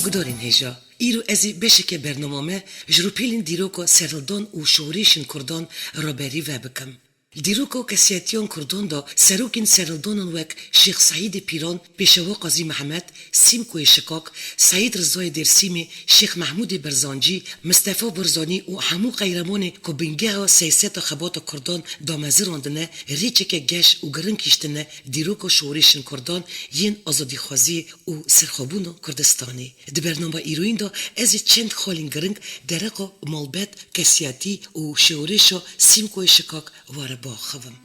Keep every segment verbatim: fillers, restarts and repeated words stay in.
Gudarên hêja, îro ez ê beşeke bernama me ji rûpelên dîroka serhildan û şorişên Kurdan raberî ve bikim. Li dîroka kesiyetiyan Kurdan de serokên serhildanan wek Şêx Seîdê Pîran, Pêşewa Qazî Mehmed, Sîmkoyê Şikak, Seîd Rizayê Dêrsîmê, Şêx Mehmûdê Berzancî, Mistefa Barzanî û hemû qeyremanê ku bingeha seyseta xebata Kurdan damezirandine, rêçeke geş û giring hiştine dîroka şorişên Kurdan yên azadîxwaziyê û serxwebûna Kurdistanê. Di bernama îroyîn de ez ê çend xalên giring dereqa malbet, kesiyetî û şêwirêşa Sîmkoyê Şikak were biaxivim.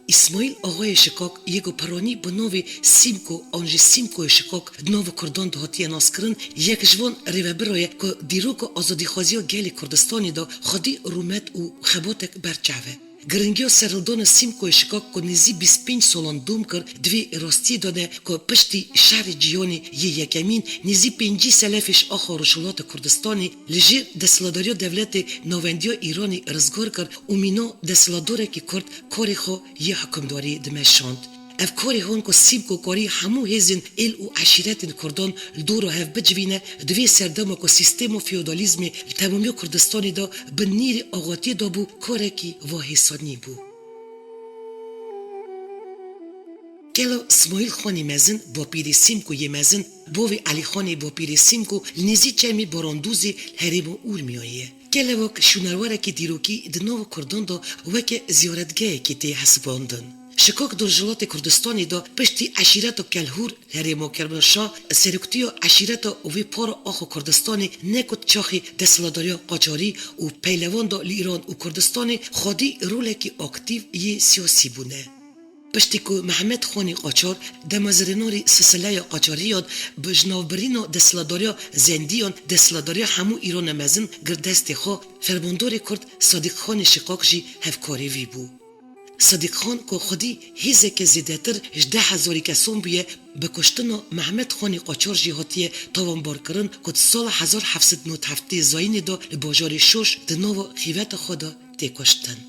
Îsmaîl Axayê Şikak yê ku piranî bi navê Sîmko an jî Sîmkoyê Şikak di nava Kurdan de hatiye naskirin, yek ji van rêvebira ye ku dîroka azadîxwaziya gelê Kurdistanê de xwedî rûmet û xebatek berçav e. Giringiya serhildana Sîmkoyê Şikak ku nêzî bîst pênc salan dom kir, di vê rastiyê de ne ku piştî Şerê Cîhanê yê Yekemîn nêzî pêncî selefê ji axa Rojhilata Kurdistanê li jêr desthilatdariya dewletê navendiya Îranê rizgar kir û mîna desthilatdarekî Kurd karê xwe yê hikimdarî dimeşand. Ev karê han ku Sîmko karî hemû hêzên êl û eşîretên Kurdan li dora hev bicivîne, di vê serdema ku sîstema feodalîzmê li temamiya Kurdistanê de bi nîrê axatiyê de bû, karekî va hêsanî bû. Kela Smaîl Xanê Mezin, bapîrê Sîmkoyê Mezin, bavê Elî Xanê, bapîrê Sîmko, li nêzî çemê Barandûzê li herêma Urmiyayê ye. Kelewek şûnerwerekî dîrokî di nava Kurdan de weke ziyaretgehekî tê hesibandin. Şikak di Rojhilatê Kurdistanê de piştî eşîreta Kelhûr li herêma Kermanşah, seroktiya eşîreta û vê para axa Kurdistanê ne ku di çaxê desthilatdariya qacarî û peylevan de li Îran û Kurdistanê xwedî rolekî aktîf yê siyasî bûne. Piştî ku Mehmet Xanî Qaçar, demezirênarî silsileya qaçariyan, bi jinavbirîna desthilatdariya Zendiyan desthilatdariya hemû Îrana mezin girt destê xwe, fermandarê Kurd Sadîq Xanê Şikak jî hevkarê vî bû. Sadîq Xan ku xwedî hêzeke zêdetir ji deh hezarî kesan bûye, bi kuştina Mehmet Xanê Qaçar jî hatiye tawanbarkirin ku di sala hezar heft sed nod heftê zayînê de li bajarê Şoş di nava xîveta xwe de tê kuştin.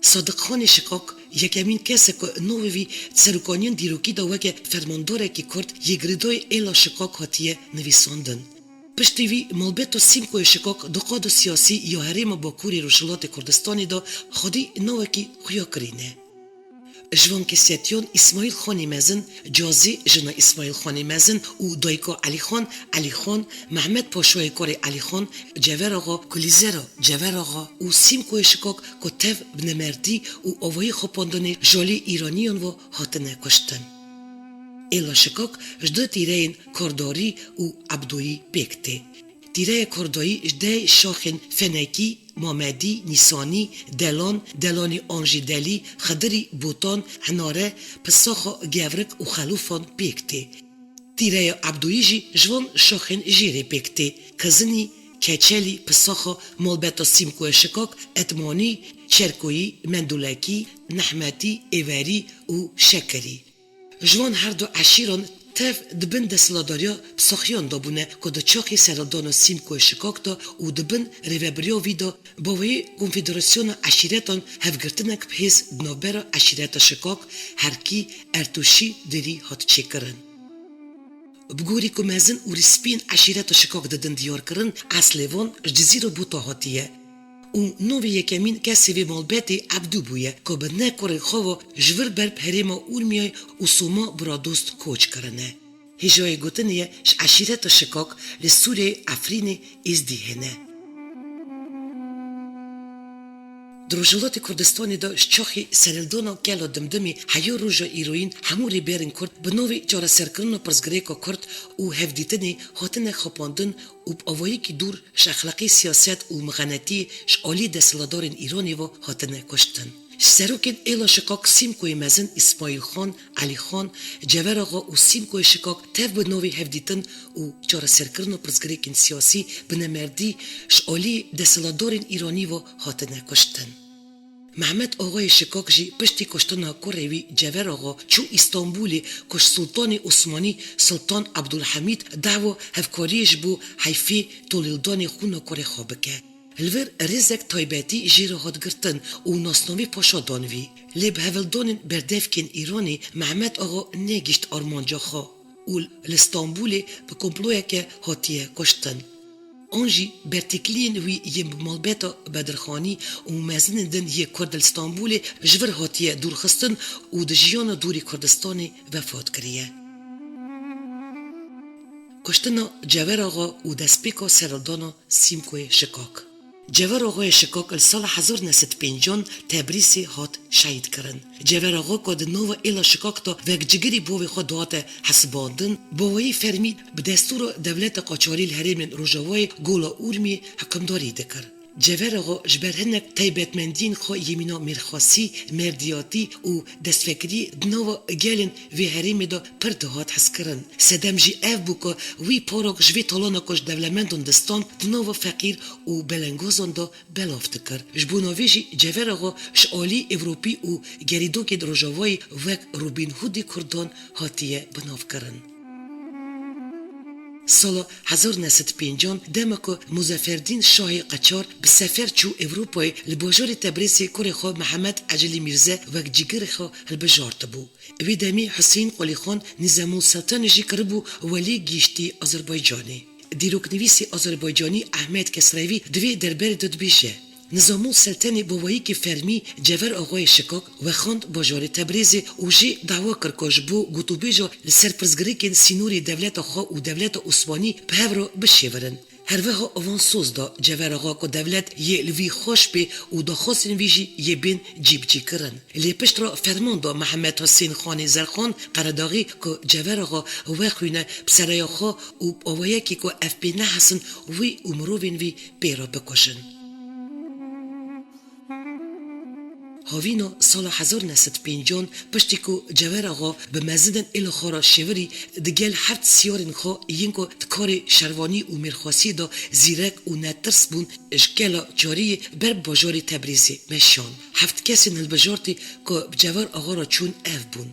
Sadiq Xanê Şikak yekemîn kes e ku navê wî di serokaniyan dîrokî de weke fermandarekî Kurd yê girêdayî êla Şikak hatiye nivîsandin. Piştî wî malbeta Sîmkoyê Şikak di qada siyasî ya herêma Bakurê Rojhilatê Kurdistanê de xwedî navekî xuya kirîne. Ji van kesetiyan Îsmaîl Xanê Mezin, Cazî, jina Îsmaîl Xanê Mezin û dayika Elî Xan, Elî Xan, Mehmet Paşayê karê Elî Xan, Cever Axa, Kulîzera Cever Axa û Sîmkoyê Şikak ku tev bi nemerdî û avayî xapandinê ji alî Îraniyan ve hatine kuştin. Êla Şikak ji du tîreyên Kardarî û Ebdoyî pêk tê. Tîreya Kardarî ji dey şaxên Fenekî, Mamedî, Nîsanî, Delan, Delanî an jî Delî, Xidirî, Botan, Hinare, Pisaxa, Gevrik û Xelûfan pêk tê. Tîreya Ebdoyî jî ji van şaxên jêrê pêk tê. Kizinî, Keçelî, Pisaxa, malbeta Sîmkoyê Şikak, Etmanî, Çerkoyî, Mendûlekî, Nehmetî, Êverî û Şekirî. Ji van her du eşîran tev di bin desthilatdariya Pisaxiyan de bûne ku di çaxê serhildana Sîmkoyê Şikak de û di bin rêvebiriya wî de bavayî konfederasyona eşîretan hevgirtinek bi hêz di navbera eşîreta Şikak, Herkî, Ertûşî, Dirî hat çêkirin. Bi gorî ku mezin û rîspiyên eşîreta Şikak didin diyarkirin, eslê van ji Cizîr û Bûta hatiye û navê yekemîn kesê vê malbetê Ebdû bûye ku bi neh kurê xwe ve ji vir ber bi herêma Urmiyayê û Soma Biradost koç kirine. Hêjayê gotinê ye ji eşîreta Şikak li Sûriyeyê Efrînê Êzdî hene. Di Rojhilatê Kurdistanê de ji çaxê serhildana Kela Dimdimê heya roja îroyîn hemû rêberên Kurd bi navê çareserkirina pirsgirêka Kurd û hevdîtinê hatine xapandin û bi awayekî dûr ji exlaqê siyaset û mixenetiyê ji alî desthilatdarên Îranê ve hatine kuştin. Ji serokên êla Şikak Sîmkoyê Mezin Îsmaîl Xan, Elî Xan, Cever Axa û Sîmkoyê Şikak tev bi navê hevdîtin û çareserkirina pirsgirêkên siyasî bi nemerdî ji alî desthilatdarên Îranî ve hatine kuştin. Mehmet Axayê Şikak jî piştî kuştina kurê wî Cever Axa çû Îstanbûlê ku ji Sultanê Osmanî Sultan Ebdulhemîd dehwa hevkariyê ji bo heyfê tolhildanê xwîna kurê xwe bike. Li vir rêzek taybetî jê re hat girtin û nasnamî paşa dan vî. Lê bi hevildanên berdevkên Îranê Mehmet Axa negihîşt armanca xwe û li Stenbolê bi komployeke hatiye kuştin. An jî bertêkliyên wî yên bi malbata Bedirxanî û mezinên din yê Kurd li Stenbolê ji vir hatiye dûrxistin û di jiyana dûrî Kurdistanê vefat kiriye. Kuştina Cever Axa û destpêka serhildana Sîmkoyê Şikak. Cever Axayê Şikak li sala hezar neh sed pêncan Tebrîzê hat şehîd kirin. Cever Axa ku di nava êla Şikak de wek cigirî bavê xwe dihate hesibandin, bavayî fermî bi destûra dewleta qaçarî li herêmên Rojavayê Gola Urmiyê hikimdarî dikir. Cever Axa ji ber hinek taybetmendiyên xwe yê mîna mêrxasî, merdiyatî û destfekirî di nava gelên vê herêmê de pir dihat hezkirin. Sedem jî ev bû ku wî parok ji vê talana ku ji dewlemendan distand di nava feqîr û belengazan de belav dikir. Ji bona vê jî Cever Axa ji alî Ewropî û gerîdokên Rojavayê wek Robin Hoodê Kurdan hatiye binavkirin. Sala hezar neh sed pêncan, dema ku Muzeferdîn Şahê Qeçar bi sefer çû Ewropayê, li bajarê Tebrîzê kurê xwe Mihemed Ecilî Mîrze wek cîgirê xwe hilbijartibû. Wê demê Huseyîn Qulîxan Nîzamûl Seltenê jî kiribû welî gihîştî Azerbaycanê. Dîroknivîsê Azerbaycanî Ehmed Kesrevî di vê derberê de dibêje, Nizamûl Seltenê bi wayîkê fermî Cever Axayê Şikak wexand bajarê Tebrêzê û jê dawa kir ku ji bo gotûbêja li ser pirsgirêkên sînorî dewleta xwe û dewleta Osmanî bi hev re bişêwirin. Her wiha awan soz da Cever Axa ku dewlet yê li vî xweş bê û daxwazên vî jî yê bên cîbicîkirin. Lê pişt re ferman da Mihemed Husên Xanê Zerxan Qeredaxî ku Cever Axa wexwîne bi seraya xwe û bi awayekî ku ev pê nehesin wî û mirovên vî pê re bikujin. Havîna sala hezar neh sed pêncan, piştî ku Cever Axa bi mezinên êla xwe re şêwirî, digel heft siyarên xwe yên ku di karê şervanî û mêrxasiyê de zîrek û netirs bûn, ji kela cariyê ber bi bajarê Tebrîzê meşan. Heft kesên hilbijartî ku bi Cever Axa re çûn ev bûn: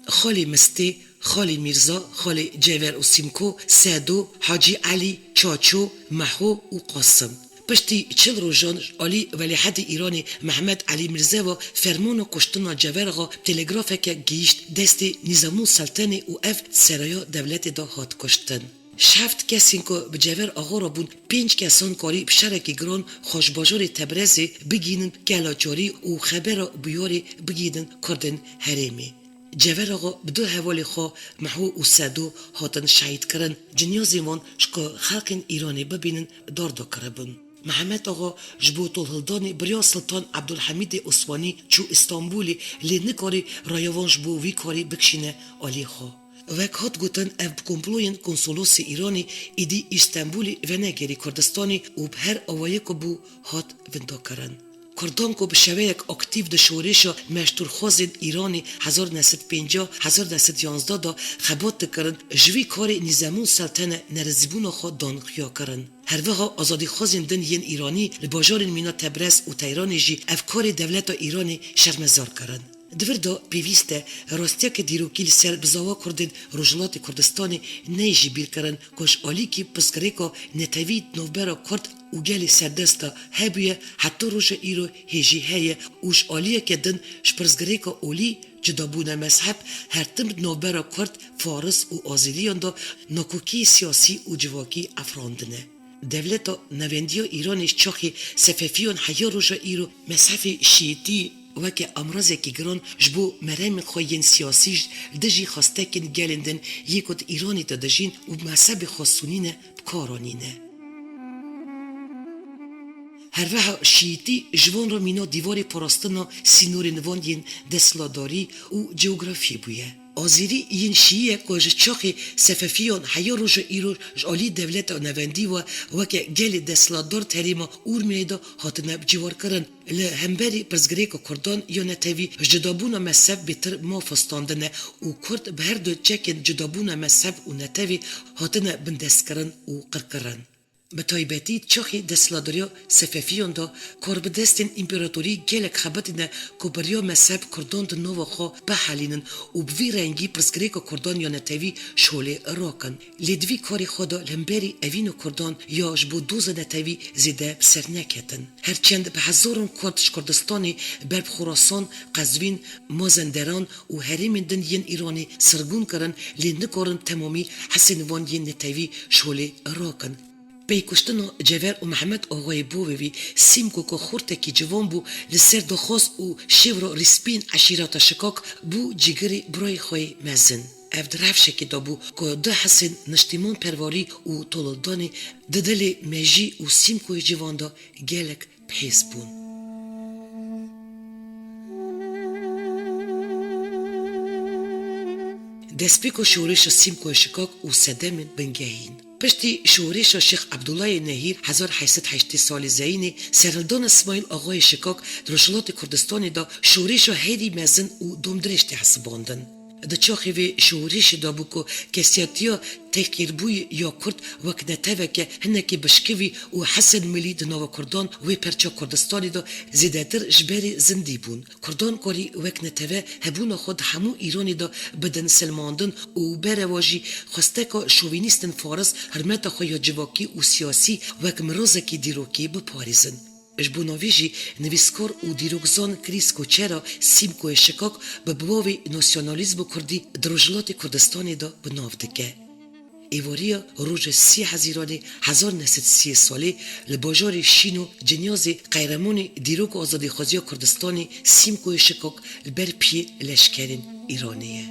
Xalê Mistê, Xalê Mîrza, Xalê Cever û Sîmko, Sedo, Hacî Elî, Çaço, Meho û Qasim. Piştî çil rojan ji alî Welîhedê Îranê Mehmed Elî Mîrze ve fermana kuştina Cever Axa bi telegrafeke gihîşt destê Nîzamûn Seltenê û ev seraya dewletê de hat kuştin. Ji heft kesên ku bi Cever Axa re bûn, pênc kesan karî bi şerekî giran xwe ji bajarê Tebrezê bigihînin Kelaçarî û xebera bûyerê bigihînin kurdên herêmê. Cever Axa bi du hevalê xwe Meho û Sedo hatin şehîdkirin, cinyazên wan ji ku xelkên Îranê bibînin darda kiribûn. Mihemed Axa ji bo tolhildanê bi riya Siltan Ebdulhemîdê Osmanî çû Îstanbulê, lê nikarî raya wan ji bo vî karî bikişîne alî xwe. Wek hat gotin, ev bi komployên konsolosê Îranê êdî Îstenbulê venegêrî Kurdistanê û bi her awayê ku bû hat windakirin. Kurdan ku bi şeweyek aktîf di şorêşa meştûrxwazên Îranê hezar neh sed pêncah hezar neh sed yanzdeh de xebat dikirin, ji vî karê Nîzamûn Seltene nerizîbûna xwe dan xuya kirin. Her wiha azadîxwazên din yên Îranî li bajarên mîna Tebrez û Teyranê jî ev karê dewleta Îranê şermezar kirin. Di vir de pêwîst e rastiyeke dîrokî li ser bizava Kurdên Rojhilatê Kurdistanê neyê jî bîrkirin ku ji alîkî pirsgirêka netewî di navbera Kurd û gelê serdest de hebûye, heta roja îro hê jî heye û ji aliyeke din ji pirsgirêka olî, cudabûna mezheb, her tim di navbera Kurd, Faris û Azeriyan de nakokiyê siyasî û civakî efirandine. Dewleta Newendiya Îranê ji çaxê Sefefiyan heya roja îro mezhebê Şîîtî weke amrazekî giran ji bo meremên xwe yên siyasî ji dijî xwestekên gelên din yê ku di Îranê de dijîn û bi mezhebê xwe Sunî ne, bi kar anîne. Her wiha Şîîtî ji van re mîna dîwarê parastina sînorên van yên desthilatdarî û coğrafiyê bûye. Azerî yên Şîî ye ku ji çaxê Sefefiyan heya roja îro ji alî dewleta Newendî ve weke gelê desthilatdar di herêma Urmiyeyê de hatine biciwarkirin. Li hemberî pirsgirêka Kurdan ya netewî ji cudabûna mezheb bêtir mafa standine û Kurd bi her du çekên cudabûna mezheb û netewî hatine bindestkirin û qirkirin. Bi taybetî çaxê desthilatdariya Sefefiyan de karbidestên împaratorî gelek xebitîne ku bi riya mezheb Kurdan di nava xwe bihelînin û bi vî rengî pirsgirêka Kurdan ya netewî ji holê rakin. Lê di vî karê xwe de li hemberî evîna Kurdan ya ji bo doza netewî zêde bi ser neketin. Her çend bi hezaran Kurd ji Kurdistanê ber bi Xorasan, Qezwîn, Mazenderan û herêmên din yên Îranê sirgûn kirin, lê nikarin temamî hesên wan yên netewî ji holê rakin. Pey kuştina Cever û Mihemed Axayê Bovevî, Sîmko ku xortekî ciwan bû, li ser daxwaz û şêwra rîspîn eşîreta Şikak bû cîgirê birayê xwe yê mezin. Ev di rewşekê de bû ku du hesên niştîmanperwerî û tolildanê di dilê mejî û Sîmkoyê ciwan de gelek bi hêz bûn. Destpêka şorêşa Sîmkoyê Şikak û sedemên bingehîn. Piştî şorêşa Şêx Ebdulayê Nehîr hezar heyşt sed heştê salê zeyînê, serhildana Smaîl Axayê Şikak di Rojhilatê Kurdistanê de şorêşa herî mezin û domdirêj tê hesibandin. Di çaxê vê şorêşê de bû ku kesiyetiya tehqîrbûyî ya Kurd wek neteweke hinekî bişkivî û hesên milî di nava Kurdan wê perça Kurdistanê de zêdetir ji berê zindî bûn. Kurdan karî wek netewe hebûna xwe di hemû Îranê de bidin silmandin û berewa jî xwesteka şovînîstên faris hirmeta xwe ya civakî û siyasî wek mirazekî dîrokî biparêzin. Ji bo navî jî nivîskar û dîrokzan Krîs Koçera Sîmkoyê Şikak bi bavê nasyonalîzma kurdî di Rojhilatê Kurdistanê de bi nav dike. Êvariya roja sî Hezîranê hezar neh sed sî salê li bajarê Şîno Cinyazê qehremanê dîrok û azadîxwaziya Kurdistanê Sîmkoyê Şikak li ber piyê leşkerên Îranê ye.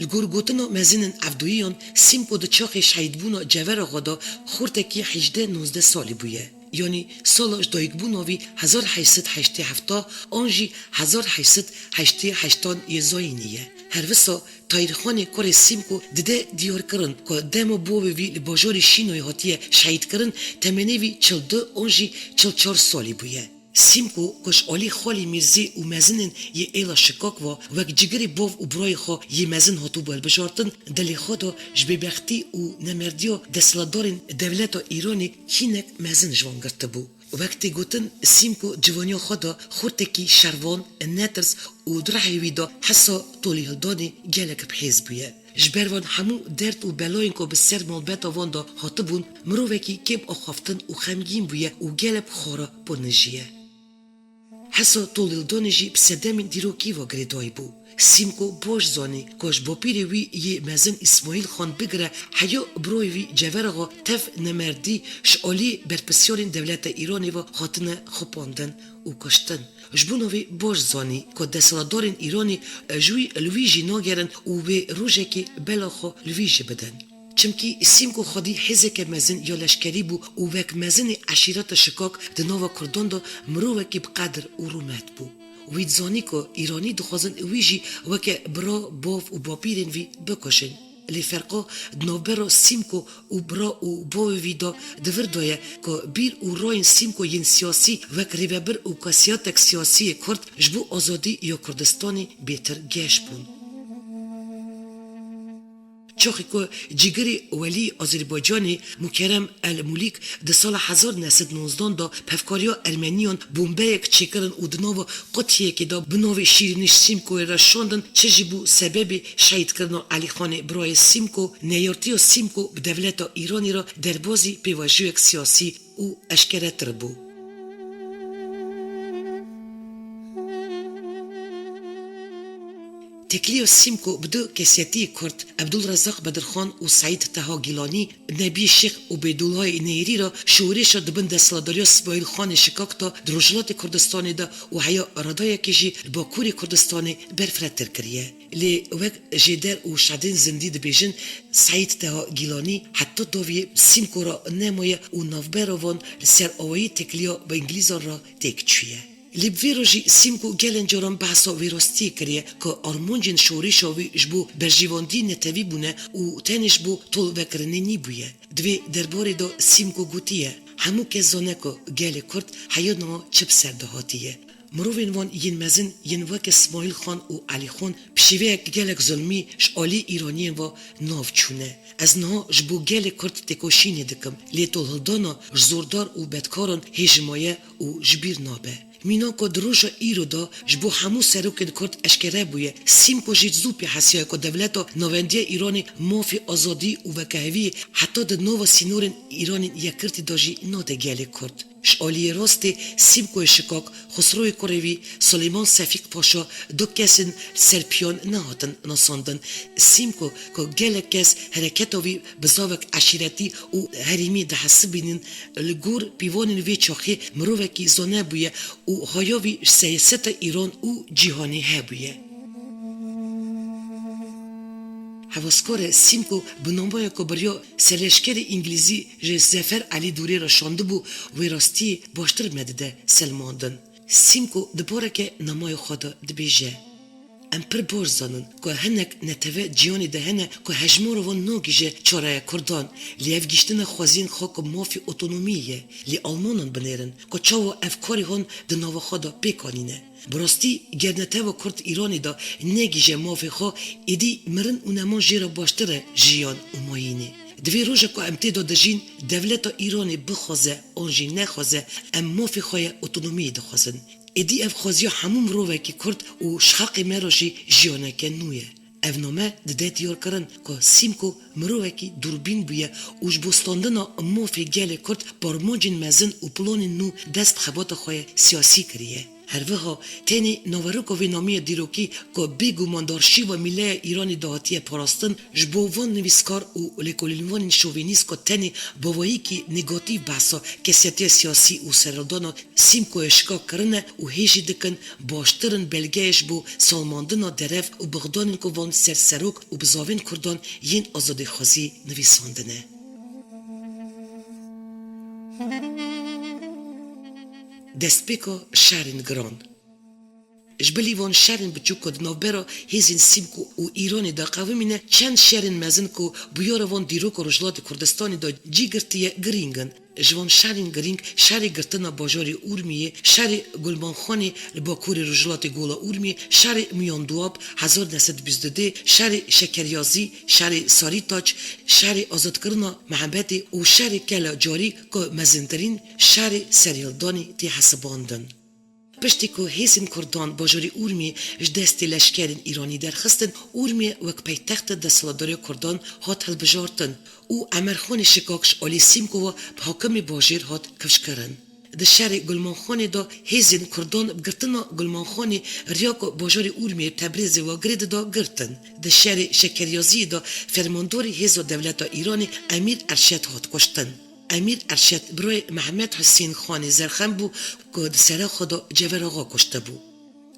Li gor gotina mezinên Evdoyiyan, Sîmko di çaxê şehîdbûna Cevera xwe de xortekî hejdeh nozdeh salî bûye. Yanî sala ji dayikbûna wî hezar heyşt sed heştê heft an jî hezar heyşt sed heştê heştan yê zayînî ye. Her wisa Tahîrxanê kurê Sîmko dide diyarkirin ku dema bavê wî li bajarê Şînoyê hatiye şehîdkirin, temenê wî çil du an jî çil çar salî bûye. Sîmko ku ji alî xalî Mîrzê û mezinên yê êla Şikak ve wek cigirê bav û birayê xwe yê mezin hatibû hilbijartin, dilê xwe de ji bêbextî û nemerdiya desthilatdarên dewleta Îranê kînek mezin ji wan girtibû. Wek tê gotin, Sîmko civaniya xwe de xortekî şervan, netirs û di rihê wî de hesa tolîhildanê gelek bi hêz bûye. Ji ber van hemû derd û belayên ku bi ser malbeta wan de hatibûn, mirovekî kêm axaftin û xemgîn bûye û gelek bi xwe re pûnijî ye. Hesa tolîhildanê jî bi sedemên dîrokî ve girêdayî bû. Sîmko baş zanî ku ji bapîrê wî yê mezin Îsmaîl Xan bigire heya birayê wî Cevera xwe tev nemerdî ji alî berpirsyarên dewleta Îranê ve hatine xapandin û kuştin. Ji bona wî baş zanî ku desthilatdarên Îranê ji wî li wî jî nagerin û wê rojekê bela xwe li wî jî bidin. Çimkî Sîmko xwedî hêzeke mezin ya leşkerî bû û wek mezinê eşîreta Şikak di nava Kurdan de mirovekî bi qedir û rûmet bû. Wî dizanî ku Îranî dixwazin wî jî weke bira, bav û bapîrên vî bikuşin. Lê ferqa di navbera Sîmko û bira û bavê wî de di vir de ye ku bîr û rayên Sîmko yên siyasî wek rêvebir û kesiyatek siyasî yê Kurd ji bo azadî ya Kurdistanê bêtir geş bûn. Çaxê ku cîgirê welî Azerbaycanê Mukerrem El Mulîk di sala hezar neh sed nozdan de bi hevkariya Ermeniyan bombeyek çêkirin û di nava qutiyekê de bi navê Şîrînî Sîmkoyê re şandin, çi jî bû sebebê şehîdkirina Elîxanê birayê Sîmko, neyartiya Sîmko bi dewleta Îranê re derbazî pêvajoyek siyasî û eşkeretir bû. Têkiliya Sîmko bi du kesiyetiyê Kurd, Ebdulrezaq Bedirxan û Seîd Teha Gîlanî, nebiyê Şêx Ubeydullahê Nêrî re şorêşa di bin desthilatdariya Smaîl Xanê Şikak de di Rojhilatê Kurdistanê de û heya radayekê jî li Bakurê Kurdistanê berfirehtir kiriye. Lê wek Jêder û Şadên Zindî dibêjin, Seîd Teha Gîlanî heta dawiyê Sîmko re nemaye û navbera van li ser awayî têkiliya bi Îngilîzan re têk çûye. Lê bi vê re jî Sîmko gelên caran behsa vê rastiyê kiriye ku armancên şorêşa wî ji bo berjêwendî netewî bûne û tenê ji bo tolvekirinê nîbûye. Di vê derbarê de Sîmko gotiye, hemû kes zane ku gelê Kurd heya niha çi bi ser de hatiye. Mirovên wan yên mezin yên weke Smaîl Xan û Elî Xan bi şêweyek gelek zulmî ji alî Îraniyên ve nav çûne. Ez niha ji bo gelê Kurd têkoşînê dikim, lê tolhildana ji zordar û bedkaran hê ji maye û ji bîr nabe. Mîna ku di roja îro de ji bo hemû serokên Kurd eşkere bûye, Sîmko jî zû pê hesiyaye ku dewleta navendiya Îranê mafê azadî û wekeheviyê heta di nava sînorên Îranên Yekgirtî de jî nade gelê Kurd. Ji aliyê rastê Sîmkoyê Şikak, Xusroyê kurê wî, Silêman Sefîk Paşa, du kesên serpiyan nehatin nasandin. Sîmko ku gelek kes hereketa wî bi zavek eşîretî û herêmî dihesibînin, li gor pîvanên vê çaxê mirovekî zane bûye û haya wî ji siyaseta Îran û cîhanê hebûye. Hevaskarê Sîmko bi nameyê ku beriya serleşkerê îngilîzî ji Zefer Elî Dûrê re şandibû, wê rastiyê baştir me dide selmandin. Sîmko di bareke nameyê xwe de dibêje: Em pir baş zanin ku hinek netewê cîhanê de hene ku hejmara wan nagihîje çareya Kurdan, lê ev gihîştine xweziyên xwe ku mafê otonomiyê ye, lê Almanan binêrin ku çawa ev karê wan di nava xwe de pêk anîne. Bi rastî, ger netewa Kurd Îranê de negihîje mafê xwe, êdî mirin û neman jê re baştir e ji jiyan û mayînê. Di vê roja ku em tê de dijîn, dewleta Îranê bixwaze an jî nexwaze, em mafê xwe ya otonomiyê dixwazin. Êdî ev xweziya hemû mirovekî Kurd û ji xelkê me re jî jiyaneke nû ye. Ev name dide diyarkirin ku Sîmko mirovekî dûrbîn bûye û ji bo standina mafê gelê Kurd bi armancên mezin û planên nû dest bi xebata xwe ya siyasî kiriye. Her wiha tenê naveroka vê nameyê dîrokî ku bêguman di arşîva mîleya Îranê de hatiye parastin, ji bo van nivîskar û lêkolînvanên şovînîst ku tenê bawayîkî negatîf behsa kesetiya siyasî û serhildana Sîmkoyê Şikak kirine û hê jî dikin, baştir in belgeyê ji bo salmandina derev û bixdanên ku van ser serok û bizavên Kurdan yên azadîxwazî nivîsandine. Destpêka şerên giran. Ji bilî van şerên biçûk ku di navbera hêzên Sîmko û Îranê de qewimîne, çend şerên mezin ku bûyera van dîroka Rojhilatê Kurdistanê de cî girtiye, girîng in. Ji van şerên girîng, şerê girtina bajarê Urmiyê, şerê Gulmanxanê li bakurê rojhilatê Gola Urmiyê, şerê Miyanduab hezar neh sed bîst û du, şerê Şekeryazî, şerê Sarîtaç, şerê azadkirina Mehebetê û şerê Kela Carî ku mezintirîn şerê serhildanê tê hesibandin. Piştî ku hêzên Kurdan bajarê Urmiyê ji destê leşkerên Îranî derxistin, Urmiye wek paytexta desthilatdariya Kurdan hat hilbijartin û Emerxanê Şikak ji alî Sîmko ve bi hakimê bajêr hat kifşkirin. Di şerê Gulmanxanê de hêzên Kurdan bi girtina Gulmanxanê riya ku bajarê Urmiyê Tebrêzê ve girê dida girtin. Di şerê Şekeryaziyê de fermandarê hêza dewleta Îranê Emîr Erşed hat kuştin. Emîr Erşed birayê Mehmet Husên Xanê Zerxem bû ku di sera xwe de Cever Axa kuştibû.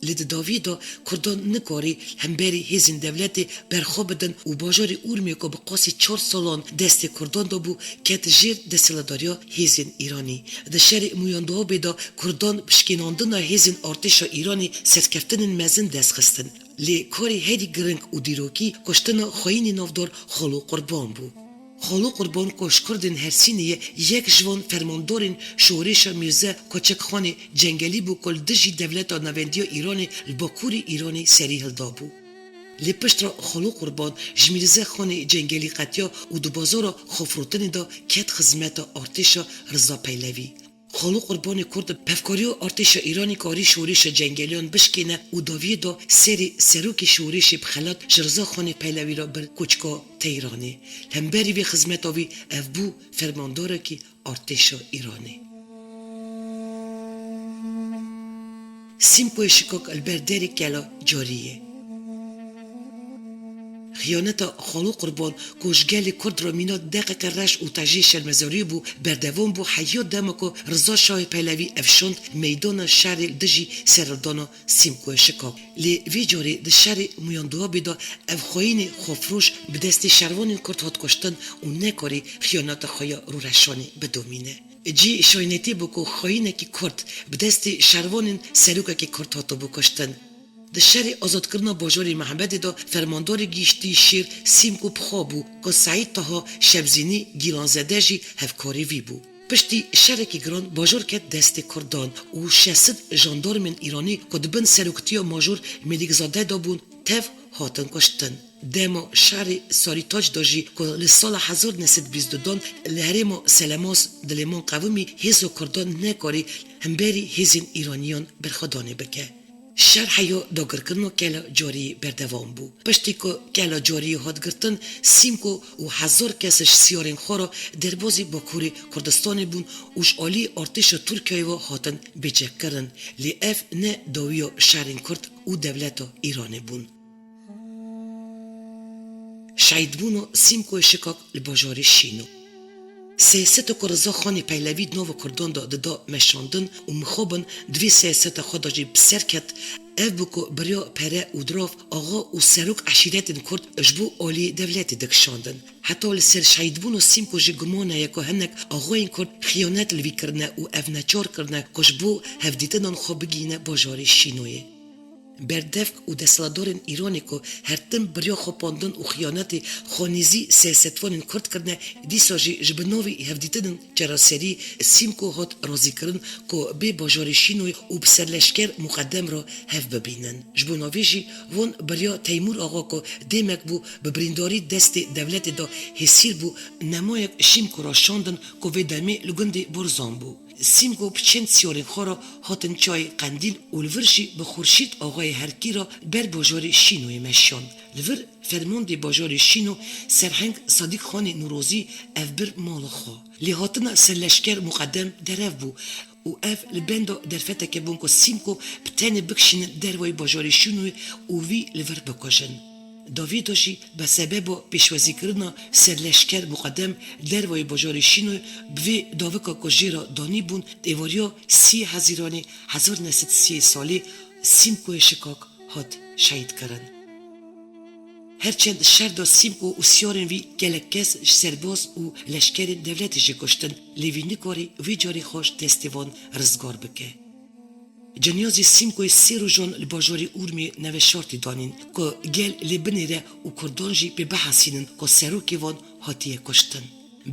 Lê di dawiyê de Kurdan nikarî hemberî hêzên dewletê berxwe bidin û bajarê Urmiyê ku bi qasî çar salan destê Kurdan de bû, ket jêr desthilatdariya hêzên Îranî. Di şerê Mûyanduabê de Kurdan bi şikênandina hêzên artêşa Îranî serkeftinên mezin dest xistin. Lê karê herî giring û dîrokî kuştina xweyînê navdar Xalo Qurban bû. Xalo Qurban ku ji Kurdên Hersînê ye, yek ji van fermandarên şorêşa Mîrze Koçekxanê Cengelî bû ku li dijî dewleta navendiya Îranê li bakurê Îranê serî hildabû. Lê piştre Xalo Qurban ji Mîrze Xanê Cengelî qetiya û di bazara xwefirotinê de ket xizmeta artêşa Riza Peylevî. Xalo Qurbanê Kurd bi hevkariya artêşa Îranî karî şorêşa cengeliyan bişkêne û dawiyê da serê serokê şorêşê bi xelat ji Riza Xanê Peylevî re bir koçka Teyranê. Li hemberî vê xizmeta wî ev bû fermandarekî artêşa Îranê. Sîmkoyê Şikak li ber derê Kela Carî ye. Xiyaneta Xalo Qurban ku ji gelê Kurd re mîna deqeke reş û tejê şermezariyê bû, berdewam bû heya dema ku Riza Şahê Pehlevî ev şand meydana şerê li dijî serhildana Sîmkoyê Şikak. Lê vê carê di şerê Mûyanduabê de ev xweyînê xwefiroş bi destê şervanên Kurd hat kuştin û nekarî xiyaneta xwe ya rûreşanê bidomîne. Cî şaynetiyê bû ku xweyînekî Kurd bi destê şervanên serokekî Kurd hatibû kuştin. Di şerê azadkirina bajarê Mehebedê de fermandarê giştî şêr Sîmko bi xwe bû ku Seîd Taha Şebzînî Gîlanzede jî hevkarê vî bû. Piştî şerekî giran bajor ket destê Kurdan û şeş sed jandarmên Îranî ku di bin seroktiya Major Mêlîkzade de bûn, tev hatin kuştin. Dema şerê Sarîtac de jî ku li sala hezar neh sed bîst û du dan li herêma Selemas dilêman qewimî, hêza Kurdan nekarî hemberî hêzên Îraniyan berxwedanê bike. Şer heya dagirkirina Kela Cariyê berdewam bû. Piştî ku Kela Cariyê hat girtin, Sîmko û hezar kes ji siyarên xwe re derbazî Bakurê Kurdistanê bûn û ji alî artêşa Tirkiyeyê ve hatin bêçekkirin. Lê ev ne dawiya şerên Kurd û dewleta Îranê bûn. Şehîdbûna Sîmkoyê Şikak li bajarê Şîno. Siyaseta ku Riza Xanê Pehlevî di nava Kurdan de dida meşandin û mixabin di vê siyaseta xwe de jî bi ser ket, ev bû ku biriya pere û dirav, axa û serok eşîretên Kurd ji bo aliyê dewletê dikişandin. Heta li ser şehîdbûna Sîmko jî guman heye ku hinek axayên Kurd xiyanet li vî kirine û ev neçar kirine ku ji bo hevdîtinan xwe bigihîne bajarê Şînoyê. Berdevk û desthilatdarên Îranê ku her tim bi riya xapandin û xiyanetê xwe nêzî siyasetvanên Kurd kirine, dîsa jî ji bi navê hevdîtinên çareserî Sîmko hat razîkirin ku bê bajarê Şînoyê û bi serleşker Muqedem re hev bibînin. Ji bo navê jî wan bi riya Teymûr Axa ku demek bû bi birîndarî destê dewletê de hêsîr bû, nemayek Sîmko re şandin ku vê demê li gundê Borzan bû. Sîmko bi çend siyarên xwe re hatin çiyayê Qendîl û li vir jî bi Xurşîd Axayê Herkî re ber bajarê Şînoyê meşiyan. Li vir fermandê bajarê Şîno Serheng Sadîk Xanê Nûrozî ev bir mala xwe. Lêhatina serleşker Muqedem derev bû û ev li benda derfeteke bûn ku Sîmko bi tenê bikişînin dervayî bajarê Şînoyê û vî li vir bikujin. Di vê de jî be sebeba pêşwazîkirina serleşker Muqedem dervayî bajarê Şînoyê bi vê davika ku jê re danî bûn, di êvariya sî Hezîranê hezar neh sed sî salê Sîmkoyê Şikak hat şehîdkirin. Her çend şer de Sîmko û siyarên vî gelek kes ji serbaz û leşkerên dewletê jî kuştin, lê vî nikarî vê carê xwe ji destê wan rizgar bike. Cenyazê Sîmkoyê sê rojan li bajarê Urmiyê neveşartî danîn ku gel lê binêre û Kurdan jî pê bihesînin ku serokê wan hatiye kuştin.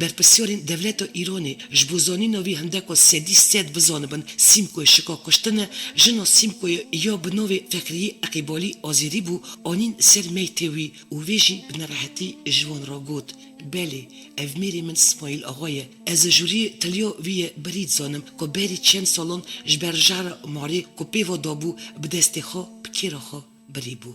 Berpirsyarên dewleta Îranê ji bo zanîna vî hindeka sedî sed bizanibin Sîmkoyê Şikak kuştine, jina Sîmkoyê ya bi navê Fekriyê Eqîbalî Azêrî bû, anîn ser meytê wî û vê jî bi nerehetî ji wan re got, Belê, ev mêrê min Smaîl Axa ye. Ez ji rûyê tiliya wî ye birî dizanim ku berî çend salan ji ber jehra marê ku pê ve dabû bi destê xwe bi kêra xwe birî bû.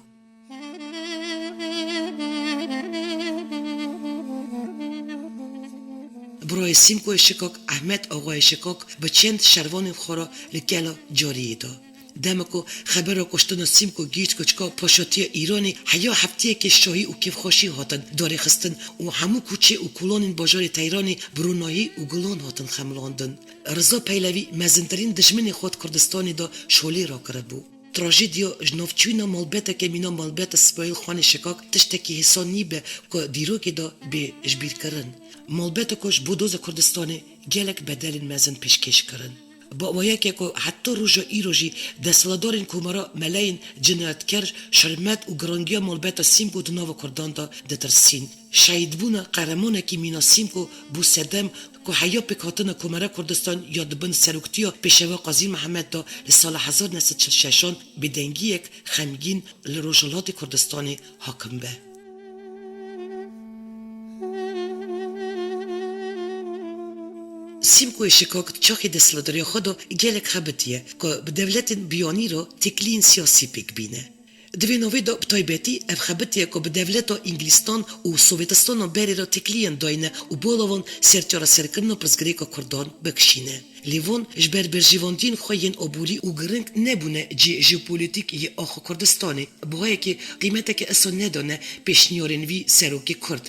Birayê Sîmkoyê Şikak Ehmed Axayê Şikak bi çend şervanên xwe re li Kela Cariyê de. Dema ku xebera kuştina Sîmko gihîşt kuçika paşatiya Îranê, heya heftiyekê şahî û kêfxweşî hatin darêxistin û hemû kûçe û kolanên bajarê Teyranê bi ronahî û gulan hatin xemilandin. Riza Peylevî mezintirîn dijminê xwe di Kurdistanê de şolê rakiribû. Trajediya ji navçûna malbeteke mîna malbeta Smaîl Xanê Şikak tiştekî hêsan nîbe ku dîrokê de bê jibîrkirin. Malbeteke ji bo doza Kurdistanê gelek bedelên mezin pêşkêş kirin. Bi awayekê ku heta roja îro jî desthilatdarên Komara, meleyên cinayetker ji hurmet û girangiya malbeta Sîmko di nava Kurdan de ditirsîn. Şehîdbûna qehremanekî mîna Sîmko bû sedem ku heya pêkhatina Komara Kurdistan ya di bin seroktiya Pêşewa Qazî Mihemed de li sala hezar neh sed çil şeşan bêdengiyek xemgîn li Rojhilatê Kurdistanê hakim be. Sîmkoyê Şikak di çaxê desthilatdariya xwe de gelek xebitiye ku bi dewletên biyanî re têkiliyên siyasî pêk bîne. Di vê navê de bi taybetî ev xebitiye ku bi dewleta Îngilîstan û Sovêtistana berê re têkiliyên dayne û bala wan ser çareserkirina pirsgirêka Kurdan bikişîne. Lê van ji ber berjewendiyên xwe yên aborî û giring nebûne cihê jeopolîtîk yê axa Kurdistanê. Bi wayekê qîmeteke esa nedane pêşniyarên vî serokê Kurd.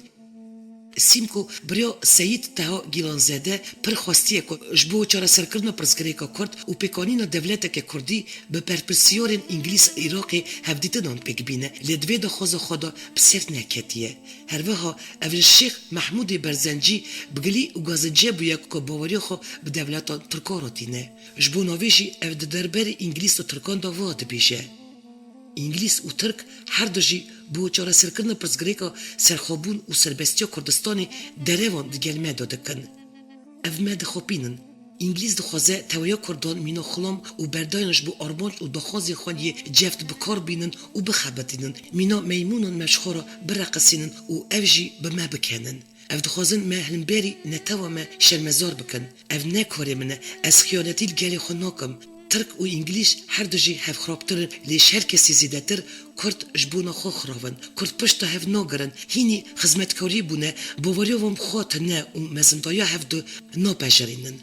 Sîmko bi riya Seyîd Teha Gîlanzade pir xwestiye ku ji bo çareserkirina pirsgirêka Kurd û pêkanîna dewleteke Kurdî bi berpirsiyarên Îngilîz Iraqê hevdîtinan pêk bîne, lê di vê daxwaza xwe de bi ser neketiye. Her wiha ev li Şêx Mehmûdê Berzencî bi gilî û gazinciye bûye ku baweriya xwe bi dewleta Tirkan re tîne. Ji bo navê jî ev di derbarê Îngilîz û Tirkan de va dibêje. Îngilîz û Tirk her du jî bo çareserkirina pirsgirêka serxwebûn û serbestiya Kurdistanê derewan digel me de dikin. Ev me dixapînin. Îngilîz dixwaze teweya Kurdan mîna xulam û berdayan ji bo armanc û daxwazên xwe yê ceft bi kar bînin û bixebitînin. Mîna meymûnan me ji xwe re bireqisînin û ev jî bi me bikenin. Ev dixwazin me himberî netewa me şermezar bikin. Ev ne karê min e. Ez xiyanetî li gelê xwe nakim. Tirk û Îngilîz her du jî hevxirabtir in, lê ji her kesî zêdetir Kurd ji bona xwe xirab in. Kurd pişta hev nagirin. Hînî xizmetkarî bûne, baweriya wan bi xwe tune û mezindaya hev du napejerînin.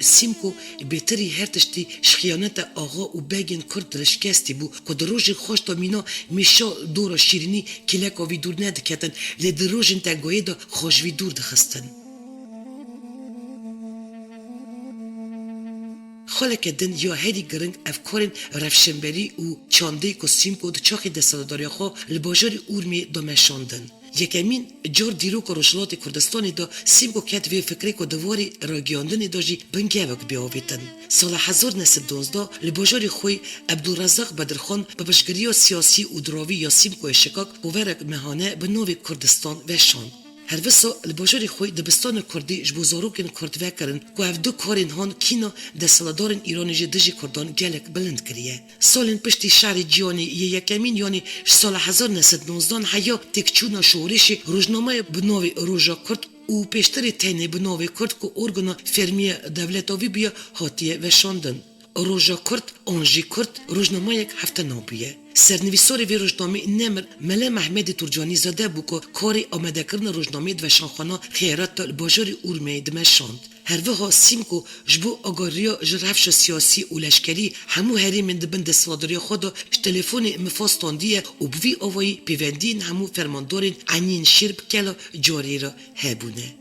Sîmko bêtirî her tiştî ji xiyaneta axa û begên Kurd re şikestî bû ku di rojên xweş de mîna mêşa dora şîrînî kêleka vî dûr nediketin, lê di rojên tengayê de xwe ji vî dûr dixistin. Xaleke din ya herî giring ev karên rewşenberî û çandê ku Sîmko di çaxê desthilatdariya xwe li bajarê Urmiyê de meşandin. Yekemîn car dîroka Rojhilatê Kurdistanê de Sîmko ket vê fikrê ku di warê ragihandinê de jî bingehek bê avêtin. Sala hezar neh sed duwazdeh li bajarê xwe Ebdulrezaq Bedirxan bi piştgiriya siyasî û diravî ya Sîmkoyê Şikak koverek mehane bi navê Kurdistan veşand. Her wisa li bajarê xwe dibistana kurdî ji bo zarokên kurd vekirin ku ev du karên han kîna desthilatdarên Îranê jî dijî kurdan gelek bilind kiriye. Salên piştî şerê cîhanê yê yekemîn, yanî ji sala hezar neh sed nozdan heya têkçûna şorişê rojnameya bi navê Roja Kurd û pêştirê tenê bi navê Kurd ku organa fermî ya dewleta wî bûye hatiye veşandin. Roja Kurd an jî Kurd rojnamayek heftenan bûye. Sernivîsarê vê rojnameyê nemir Mele Mehmedê Turcanîzade bû ku karê amadekirina rojnameyê di veşanxana Xêret de li bajarê Urmiyê dimeşand. Her wiha Sîmko ji bo agahriya ji rewşa siyasî û leşkerî hemû herêmên di bin desthilatdariya xwe de ji telefonê mifa standiye û bi vî awayî pêvendiyên hemû fermandarên eniyên şêr bi kela carê re hebûne.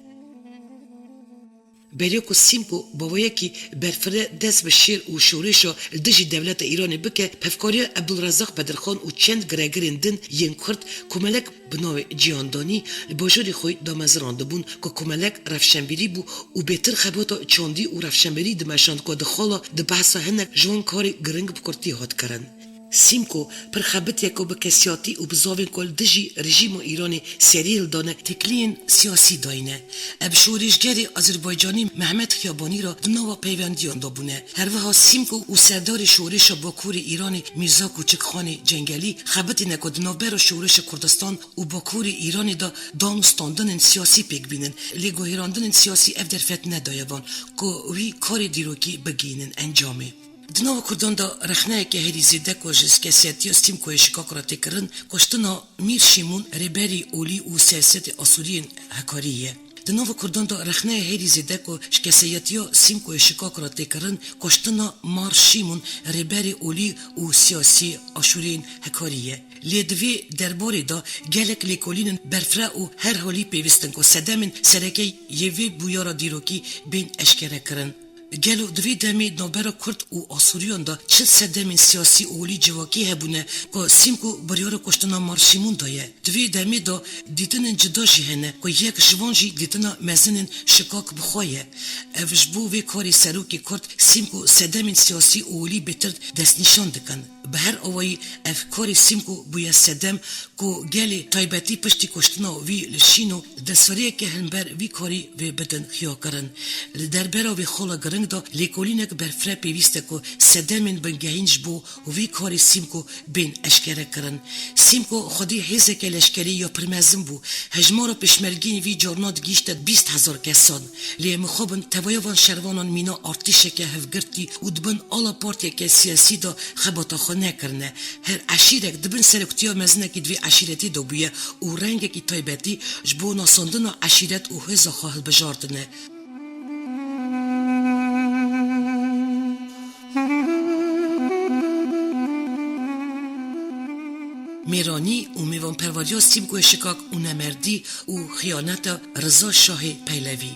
Beriya ku Sîmko bi awayekî berfireh dest bi şêr û şorişa li dijî dewleta Îranê bike, bi hevkariya Ebdulrezaq Bedirxan û çend giregirên din yên Kurd komelek bi navê Cîhandanî li bajarê xwe damezirandibûn ku komelek rewşenbîrî bû û bêtir xebata çandî û rewşenbîrî dimeşand ku di xala di behsa hinek ji wan karê giring bi kurtî hat kirin. Sîmko pir xebitiye ku bi kesiyatî û bi zavên ku li dijî rejîma Îranê serî hildane têkiliyên siyasî dayîne. Ev şorişgerê Azerbaycanî Mehmet Xiyabanî re di nava peyvendiyan de bûne. Her wiha Sîmko û serdarê şorişa Bakurê Îranê Mîrza Koçikxanê Cengelî xebitîne ku di navbera şorişa Kurdistan û Bakurê Îranê de dan û standinên siyasî pêk bînin. Lê guherandinên siyasî ev derfet nedaye van ku wî karê dîrokî bigihînin encamê. Di nava Kurdan de rexneyeke herî zêde ku ji kesiyetiya Sîmkoyê Şikak re tê kirin, kuştina Mîr Şîmûn, rêberî olî û siyasetê Asûriyên Hekarî ye. Di nava Kurdan de rexneya herî zêde ku ji kesiyetiya Sîmkoyê Şikak re tê kirin, kuştina Mar Şîmûn, rêberê olî û siyasî Aşûriyên Hekarî ye. Lê di vê derbarê de gelek lêkolînên berfireh û her halî pêwîst in ku sedemên sereke yê vê bûyera dîrokî bên eşkere kirin. Gelo di vê demê navbera Kurd û Asûriyan de çi sedemên siyasî û holî civakî hebûne ku Sîmko biryara kuştina Mar Şîmûn daye? Di vê demê de dîtinên cida jî hene ku yek ji wan jî dîtina mezinên Şikak bi xwe ye. Ev ji bo vê karê serokê Kurd Sîmko sedemên siyasî û holî bêtir destnîşan dikin. Bi her awayî ev karê Sîmko bûye sedem ku gelê taybetî piştî kuştina wî li Şîno destveriyeke himber vî karî vê bidin xiyakirin. Li derbera vê xala giring de lêkolînek berfireh pêwîst e ku sedemên bingehîn ji bo vî karê Sîmko bên eşkere kirin. Sîmko xwedî hêzeke leşkerî ya pir mezin bû. Hejmara pêşmergeyên vî carna digihîşte bîst hezar kesan. Lê mixabin teveya van şervanan mîna artêşeke hevgirtî û di bin ala partiyeke siyasî de xebata xwe nekirine. Her eşîrek di bin seroktiya mezinekî di vê eşîretê de bûye û rengekî taybetî ji bo nasandina eşîret û hêza xwe hilbijartine. Mêranî û mêvanperweriya Sîmkoyê Şikak û nemerdî û xiyaneta Riza Şahê Peylevî.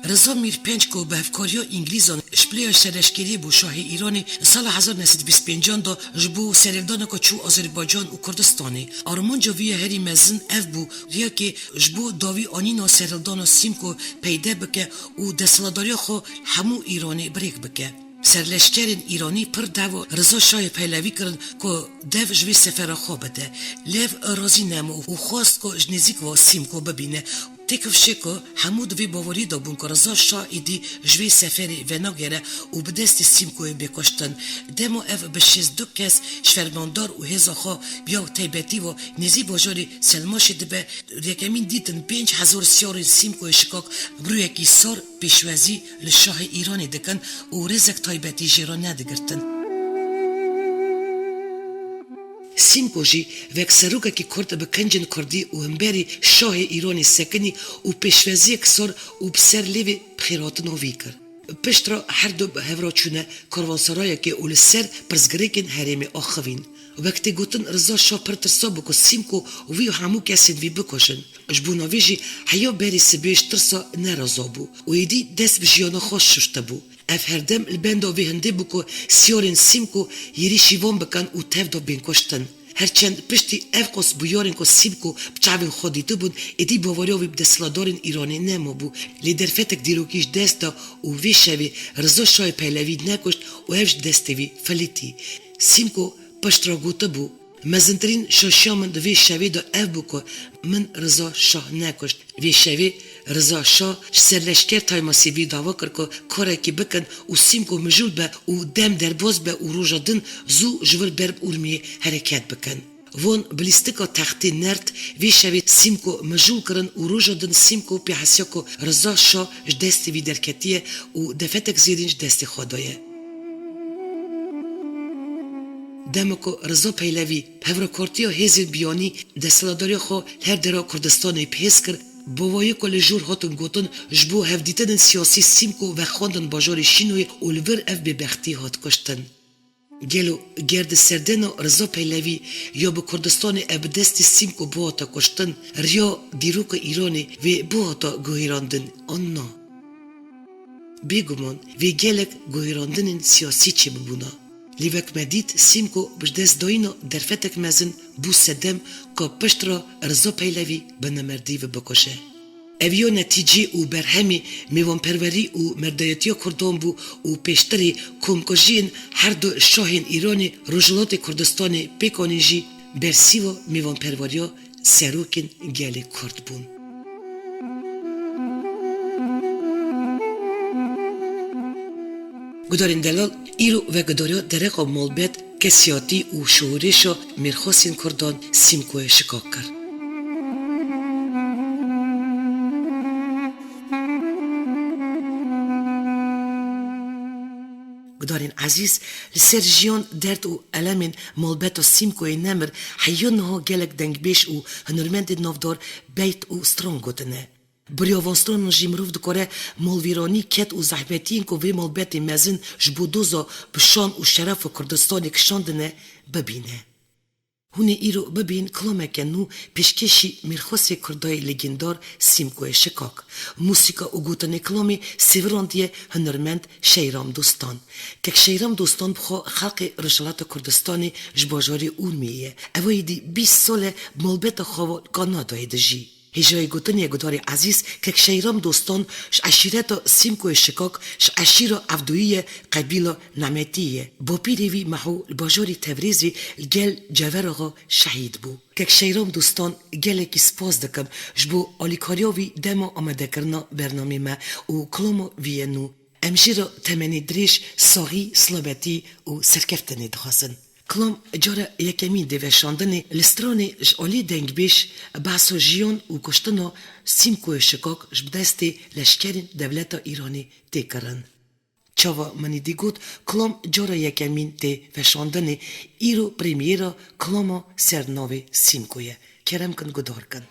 Riza Mîr pênc ku bi hevkariya Îngilîzan ji pileya şerleşkeriyê bû şahê Îranê, sala hezar neh sed bîst pêncan de ji bo serhildaneke çû Azerbaycan û Kurdistanê. Armanca wî ya herî mezin ev bû, riyekê ji bo dawî anîna serhildana Sîmko peyde bike û desthilatdariya xwe hemû Îranê bi rêk bike. Serleşkerên Îranî pir dawa Riza Şahê Peylevî kirin ku dev ji vê sefera xwe bide. Lê ev razî nebû û xwest ku ji nêzîk ve Sîmko bibîne. Têkifşê ku hemû di vê baweriyê de bûn ku Riza Şah êdî ji vê seferê venagere û bi destê Sîmkoyê bê kuştin. Dema ev bi şêst du kes ji fermandar û hêza xwe bi ya taybetî ve nêzî bajarê Selmaşê dibe, yekemîn dîtin pênc hezar siyarên Sîmkoyê şikak bi rûyekî sar pêşwazî li şahê Îranê dikin û rêzek taybetî jê re nedigirtin. Sîmko jî wek serokekî kurd bi kincên kurdî û hemberî şahê Îranê sekinî û pêşwaziyek sar û bi ser lêvê bi xêrhatina vî kir. Piştre her du bi hev re çûne karvansarayekê û li ser pirsgirêkên herêmê axivîn. Wek tê gotin, Riza Şah pir tirsa bû ku Sîmko wî û hemû kesên vî bikujin. Ji bona vê jî heya berî sibê ji tirsa nereza bû û êdî dest bi jiyana xwe şuştibû. Ev herdem li benda vê hindê bû ku siyarên Sîmko yêrîşî van bikin û tev de bên kuştin. Her çend piştî ev qas bûyerên ku Sîmko bi çavên xwe dîtibûn, êdî baweriya wî bi desthilatdarên Îranê nemabû, lê derfetek dîrokî ji dest da û vê şevê Riza Şahê Pehlevî nekuşt û ev ji destê wî filîtî. Sîmko piştre gotibû, Mezintirîn şaşiya min di vê şevê de ev bû ku min Riza Şah nekuşt. Vê şevê Riza Şah ji serleşker Taymasîvî dava kir ku karekî bikin û Sîmko mijûl be û dem derbas be û roja din zû ji vir ber bi Urmiyê hereket bikin. Van bi lîstika textê nerd. Vê şevê Sîmko mijûl kirin û roja din Sîmko pê hesiya ku Riza Şah ji destê vî derketiye û defetek zêdîn ji destê xwe daye. Dema ku Riza Pehlevî bi hevrakortiya hêzên biyanî desthilatdariya xwe li her dera Kurdistanê bi hêz kir, bavayê ku li jor hatin gotin, ji bo hevdîtinên siyasî Sîmko vexwendin bajarê Şînoyê û li vir ev bêbextî hat kuştin. Gelo ger di serdena Riza Pehlevî ya bi Kurdistanê ev bi destê Sîmko bihata kuştin, riya dîroka Îranê vê bihata guhêrandin an na? Bêguman vê gelek guhêrandinên siyasî çêbibûna. Lê wek me dît, Sîmko bi ji dest dayîna derfetek mezin bû sedem ka piştre Riza Pehlevî bi nemerdî ve bikuje. Ev ya netîcê û berhemê mêvanperwerî û merdayetiya Kurdan bû û pêştirê komkujiyên her du şahên Îranê, Rojhilatê Kurdistanê pêk anîn jî bersîva mêvanperweriya serokên gelê Kurd bûn. Gudarên delal, îro vegudarîya dereqa malbet, kesiyatî û şohûrêşa mêrxasên Kurdan Sîmkoyê şikak kir. Gudarên ezîz, li ser jiyan, derd û elemên malbeta Sîmkoyê nemir, heya niha gelek dengbêj û hunermendên navdar beyt û stran gotine. Bi riya van stranan jî mirov dikare malvîranî, ked û zehmetiyên ku vê malbetê mezin ji bo doza bi şan û şerefa Kurdistanê kişandine, bibîne. Hûn ê îro bibîn kilameke nû pêşkêşî mêrxasê Kurdayê legîndar Sîmkoyê Şikak. Mûsîka û gotinê kilamê sêvirandiye hunermend Şeyram Dostan. Kek Şeyram Dostan bi xwe xelqê Rojhilata Kurdistanê ji bajarê Urmiyê ye. Ew êdî bîst sal e bi malbeta xwe ve Kanadayê dijî. Hêjayê gotinê ye gudarê ezîz, kek Şeyram Dostan ji eşîreta Sîmkoyê Şikak, ji eşîra Evdoyî ye, qebîla Nemetî ye. Bapîrê wî Meho li bajarê Tevrêzê li gel Cever Axa şehîd bû. Kek Şeyram Dostan, gelekî spas dikim ji bo alîkariya wî dema amadekirina bernamê me û kilama wî ye nû. Em jê re temenê dirêj, saxî, silametî û serkeftinê dixwazin. Kilam cara yekemîn dê veşandinê li stranê ji alî dengbêj behsa jiyan û kuştina Sîmkoyê Şikak ji bi destê leşkerên dewleta Îranê tê kirin. Çawa min îdî got, kilam cara yekemîn tê veşandinê, îro premyera kilama ser navê Sîmko ye. Kerem kin guhdar kin.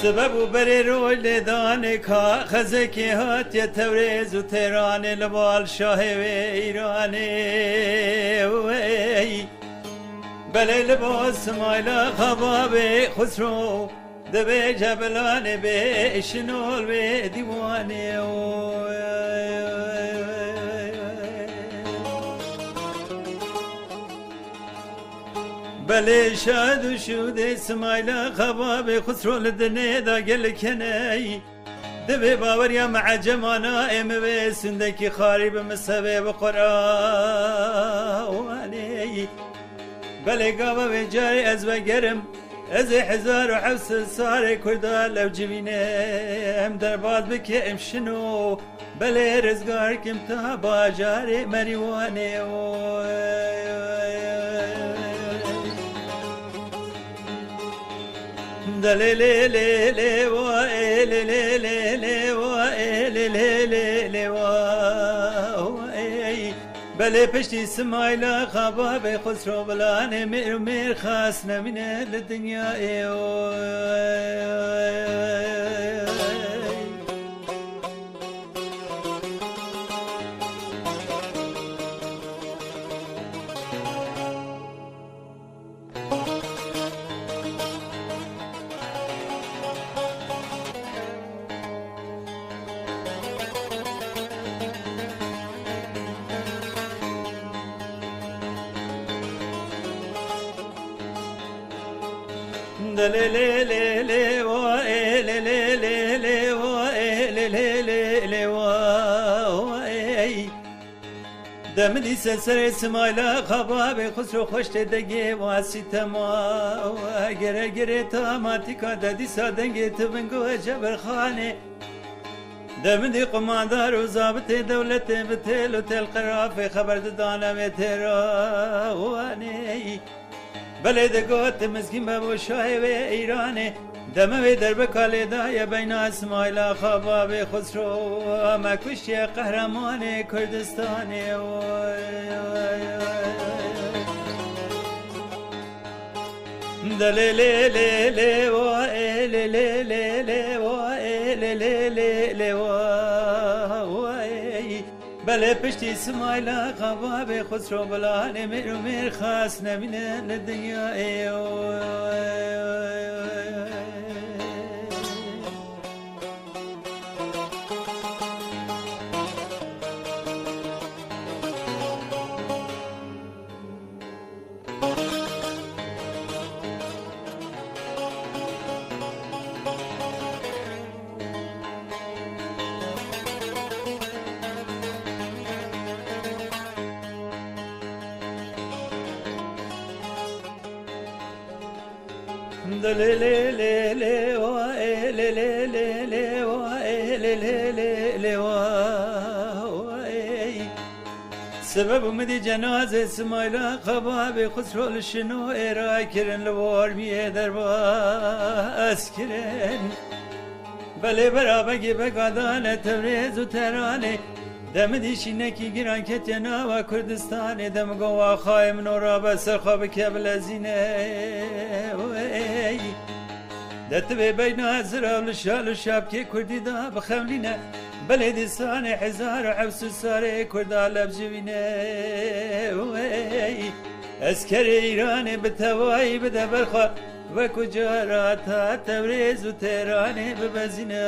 Sibe bû berê roj lêdanê ka xezekê hatiye Tewrêz û Têranê li bal şahê wê Îranê. Wey! Belê li bal Simayla Xababê Xusro dibêje bilanê bê şinol wê dîwanê. Belê şad û şûdê Simayla Xababê Xusro li dinê da gelek hene. Divê baweriya me ecemana ê mi wê sindekî xarî bi mi sevê bi Qur'anê. Belê gava vê carê ez vegerim, ez ê hezar û heft sed sarê Kurda lev civîne em derbas bike em şino. Belê rizgar kim ta bajarê Merîwanê. Oy, oy, oy, oy. De lê lê lê lê wa ê lê lê lê lê wa ê lê lê lê lê wa. Oy. Belê piştî Simayla Xababê Xusro bilanê mêr û mêr xas nemîne li dinyayê. Oy, oy, oy, oy. De lê lê lê lê wa ê lê lê lê lê wa ê lê lê lê lê wa ey. De min dîse serê Simayla Xababê Xusro xweş tê degê wa sîtema. Gere gere tamatîka de dîsa dengê ti bingo Cebirxanê. De min dî qumandar û zabitê dewletê bi têl û telqerafê xeber didane wê têra wanê. Belê digot, mizgîn be bo şahê wê Îranê, deme wê derbeka lê daye beyna Îsmaîla Xababê Xusro, me kuştiye qehremanê Kurdistanê. Oy, oy, oy, oy. De lê lê lê lê wa ê lê lê lê lê wa ê lê lê lê lê wa wa ey. Belê piştî Simayla Xababê Xusro bilanê mêr û mêr xas nemîne li dinyayê. De lê lê lê lê wa ê lê lê lê lê wa ê lê lê lê lê wa wa ey. Sebeb û midî cenazê Simayla Xababê Xusro li Şinoyê rakirin, li Warmiyê derbas kirin. Belê bera begê bega dane Tewrêz û Teranê. De min dî şînekî giran ketiye nava Kurdistanê. De min got, "Waxayê min o rabe ser xwe bike bilezîne." Wey. De tu vê beyna zirav li şal û şapkê Kurdî da bixemlîne. Belê dîsanê hezar û heft sed sarê Kurda lev civîne. Wey. Eskerê Îranê bi tevayî bide ber xwe. Wekî cara ta Tewrêz û Têranê bibezîne.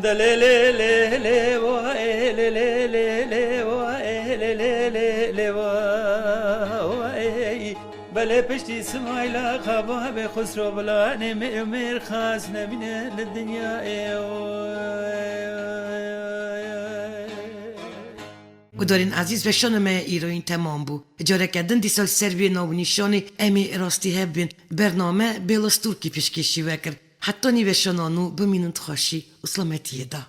De lê lê lê lê wa ê lê lê lê lê wa ê lê lê lê lê wa wa ey. Belê piştî Simayla Xababê Xusro bilanê mêr mêr xas nemîne li dinyayê. Guhdarên ezîz, weşana me îroyîn temam bû. Careke din dîsa li ser vê nav û nîşanê em ê rastî hev bin. Bername Bêla Stûrkî pêşkêşî we kir. Hetanî weşana nû bimînin di xweşî û selametiyê de.